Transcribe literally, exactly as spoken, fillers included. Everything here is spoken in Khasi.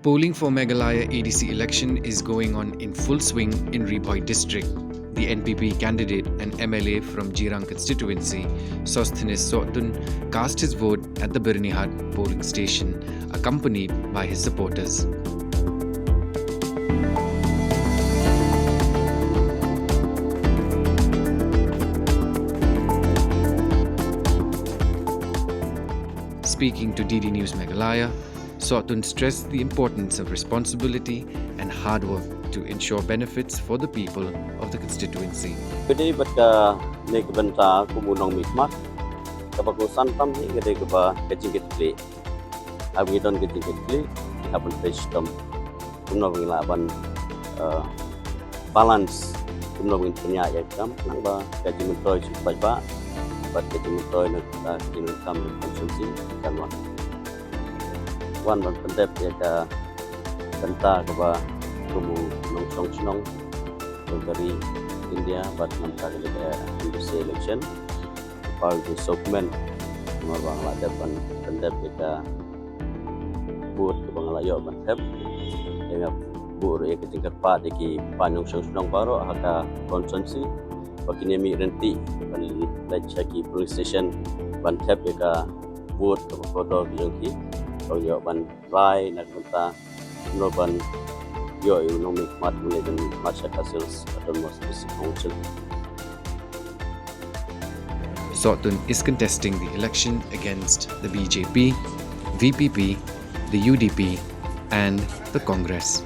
Polling for Meghalaya A D C election is going on in full swing in Ri Bhoi district. The N P P candidate and M L A from Jirang constituency, Sosthenes Sohtun, cast his vote at the Byrnihat polling station, accompanied by his supporters. Speaking to D D News Meghalaya, Sohtun stressed the importance of responsibility and hard work to ensure benefits for the people of the constituency. Ka dei bad kane ka bynta kum u nongmihkhmat kaba kongsan tam hi ka dei kaba ka jingkitkhlieh. Haba ngi don ka jingkitkhlieh, ngi hap ban peit shitom kumno ba ngi lah ban, eh, balance, kumno ba ngin pynïaid ïa ka kam, kumba ka jingmyntoi sha ki paidbah bad ka jingmyntoi na ka jingdonkam ka constituency kan wan. Wan ban pyndep ïa ka bynta kaba kum u nongshong shnong jong ka ri India bad namar ka dei ka M D C election. Ba ki sokmen namar ba nga la dep ban pyndep ïa ka vote kaba nga la ïoh ban thep. Ïa nga buh ruh ïa ka jingkyrpad ïa ki paid nongshong shnong baroh ha ka constituency ba kin ïa mih ryntih ban leit sha ki polling station ban thep ïa ka vote kaba kordor ki jong ki. Ba ïoh ban rai na ka bynta kumno ban ïoh ïa u nongmihkhmat ban leit ban mad sha Khasi Hills Autonomous District Council. Sohtun is contesting the election against the B J P, V P P, the U D P, and the Congress.